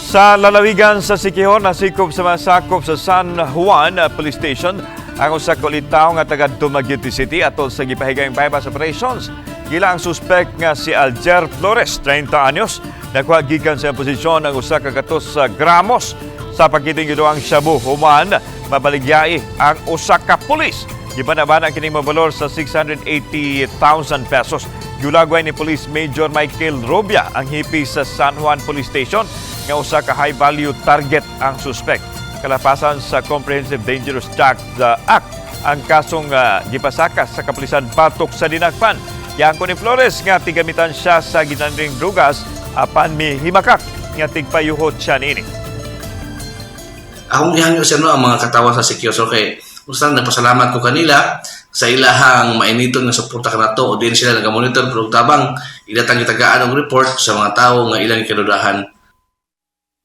Sa lalawigan sa Siquijor, nasikop sa mga sakop sa San Juan Police Station ang usa ka ulitawo nga taga Dumaguete City atol sa gipahigayong bypass operations. Gila ang suspect nga si Alger Flores, 30 anyos, nakuha gikan sa posisyon ang 100 sa gramos sa pakiting ang shabu human mabaligyai ang usa ka pulis. Gibanabana kining mabalor sa 680,000 pesos. Giulagway ni Police Major Michael Rubia ang hepe sa San Juan Police Station nga usa ka high value target ang suspect. Kalapasan sa Comprehensive Dangerous Drugs Act ang kasong gipasaka sa kapulisan batok sa dinakpan. Giangkon ni Flores nga tigamitan siya sa ginandring drugas apan mihimakak nga tigpayuhot siya niini. Akong gihangyo, sir, no, ang mga katawhan sa Siquijor, sir, kay usan nagpasalamat ko kanila sa ilahang mainiton nga suporta kanato o din sila nagamonitor pero tabang ilatang gitagaan og report sa mga tawo nga ilang ikadudahan.